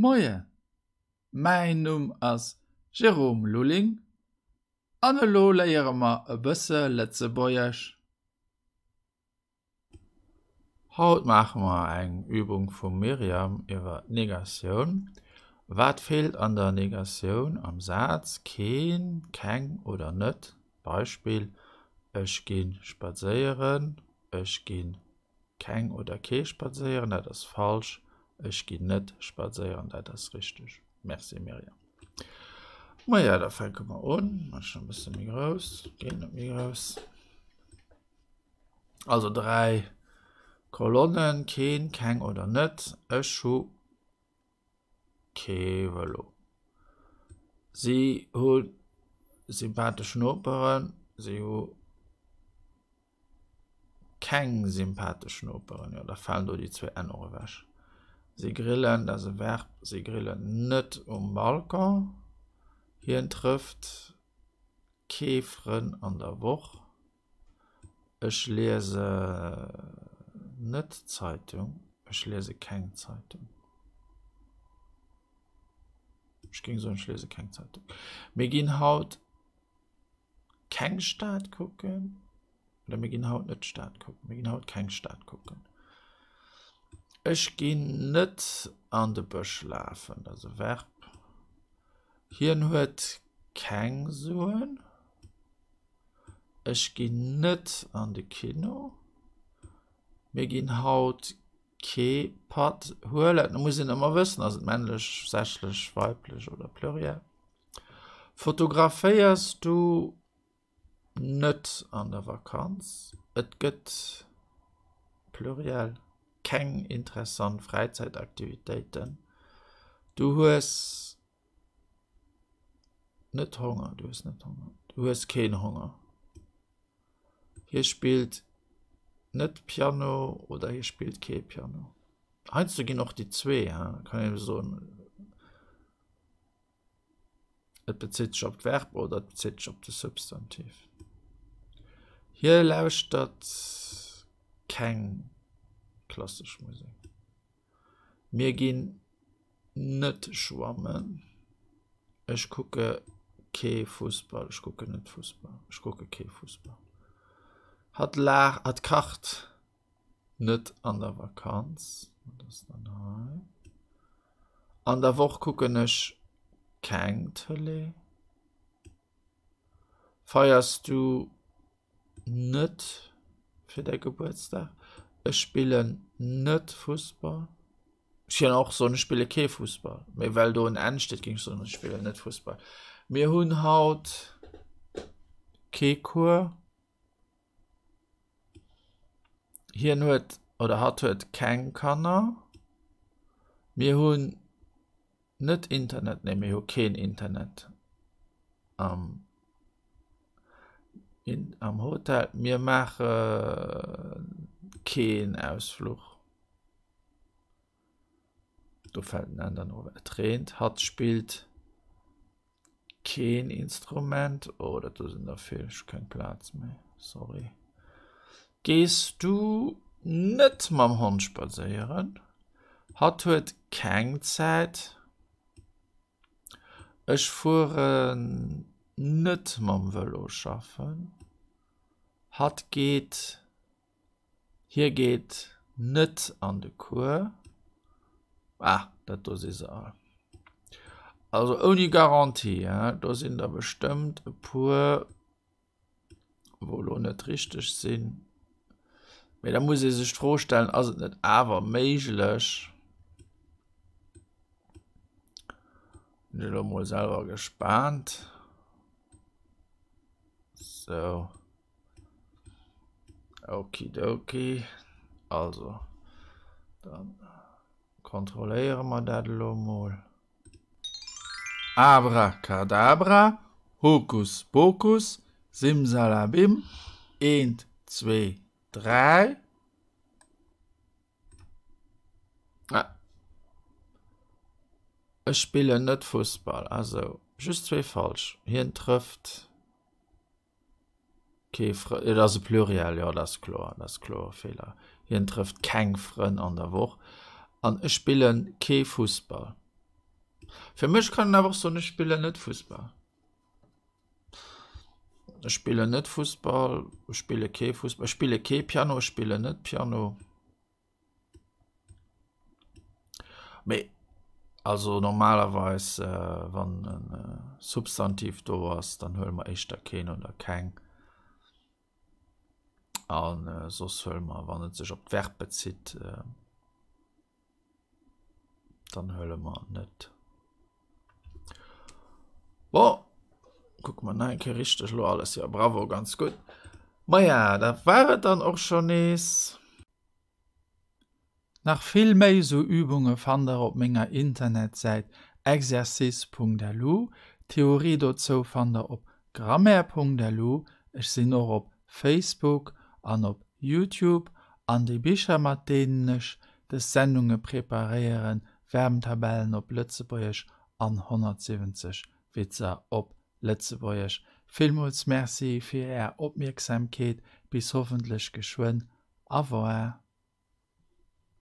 Moien, mäin Numm ass Jérôme Lulling an elo léiere mer e bësse Lëtzebuergesch. Haut maache mer eng Übung vum Myriam iwwer d'Negatioun. Wat feelt an der Negatioun am Saz? Keen, keng oder net? Beispill, Ech gi spadséieren. Ech gi keng oder kee spadséieren, dat ass falsch. Ech ginn net spadséieren, dat ass richteg. Merci Myriam. Maja, da fänke mer un. Mach schon e bësse méi grouss. Géint net méi grouss. Also 3 Kolonnen, keen, keng oder net. Ech hu kee Vëlo. Si hu sympathesch Noperen. Si hu keng sympathesch Noperen. Jo, da falen do déi zwee N och ewech. Si grillen, dat ass e Verb, si grillen net um Balcon. Hien trëfft kee Frënn an der Woch. Ech liese net d'Zeitung. Ech liese keng Zeitung. Ech géing soen, ech liese keng Zeitung. Mir ginn haut keng Stad kucken. Oder mir ginn haut net d'Stad kucken. Mir ginn haut keng Stad kucken. Ech ginn net an de Bësch lafen. Dat ass e Verb. Hien huet keng Suen. Ech ginn net an de Kino. Mir ginn haut kee Patt huelen. Da muss een ëmmer wëssen, ass et männlech, sächlech, weiblech oder Pluriel. Fotograféiers du net an der Vakanz? Et gëtt, Pluriel, keng interessant Fräizäitaktivitéiten. Du hues Net Honger, du hues net Honger. Du hues keen Honger. Hie spillt net Piano oder hie spillt kee Piano. Heiansdo ginn och déi zwee, hein, kann een soen, et bezitt sech op d'Verb oder et bezitt sech op de Substantiv. Hie lauschtert keng klassesch Musek. Mir ginn net schwammen. Ech kucke kee Fussball. Ech kucken net Fussball. Ech kucke kee Fussball. Hatt laach, hatt kacht net an der Vakanz. Dat ass dann hei. An der Woch kucken ech keng Tëlee. Feiers du Net fir däi Gebuertsdag. Ech spillen net Fussball. Ech géing och soen, ech spille kee Fussball, mee well do en N steet, géing ech soen, ech spillen net Fussball. Mir hunn haut kee Cours. Hien huet oder hatt huet keng Kanner. Mir hunn net Internet, nee mir hu keen Internet am am Hotel. Mir maache keen Ausfluch. Do fält den N dann och. Et reent. Hatt spillt Keen Instrument. Oh, dat do sinn der vill. Ech hu keng Plaz méi. Sorry. Gees du net mam Hond spadséieren? Hatt huet keng Zäit. Ech fueren net mam Vëlo schaffen. Hatt geet Hie geet net an de Cours. Ah, dat do si se all. Also ouni Garantie, hein. Do sinn der bestëmmt e puer, wou elo net richteg sinn. Mee da muss ee sech d'Fro stellen, ass et net awer méiglech, Bin elo mol selwer gespaant. Sou. Okidoki. Also, dann kontrolléiere mer dat elo mol. Abracadabra, Hokus Pokus, Simsalabim, eent, zwee, dräi. Ah. Ech spillen net Fussball. Also, just zwee falsch. Hien trëfft. Kee Frë et ass e Pluriel, jo, dat ass kloer, dat ass kloer e Feeler. Hien trëfft keng Frënn an der Woch. An ech spille kee Fussball. Fir mech kann een awer och soen, ech spillen net Fussball. Ech spillen net Fussball, ech spille kee Fussball, ech spille kee Piano, ech spillen net Piano. Mee also normalerweis wann e Substantiv do ass, dann huele mer éischter keen oder keng. A soss huele mer, wann et sech op d'Verb bezitt, dann huele mer net. Bon, kucke mer nach eng Kéier richteg elo alles. Jo, bravo, ganz gutt. Maja, dat war et dann och schonn nees. Nach vill méi sou Übunge fannt der op menger Internetsäit exercice.lu. D'Theorie dozou fannt der op grammaire.lu. Ech sinn och op Facebook an op Youtube. An déi Bicher mat deenen ech des Sendunge preparéieren, Verbentabellen op Lëtzebuergesch an 170 Witzer op Lëtzebuergesch. Villmools Merci fir är Opmierksamkeet, bis hoffentlech geschwënn. Au revoir.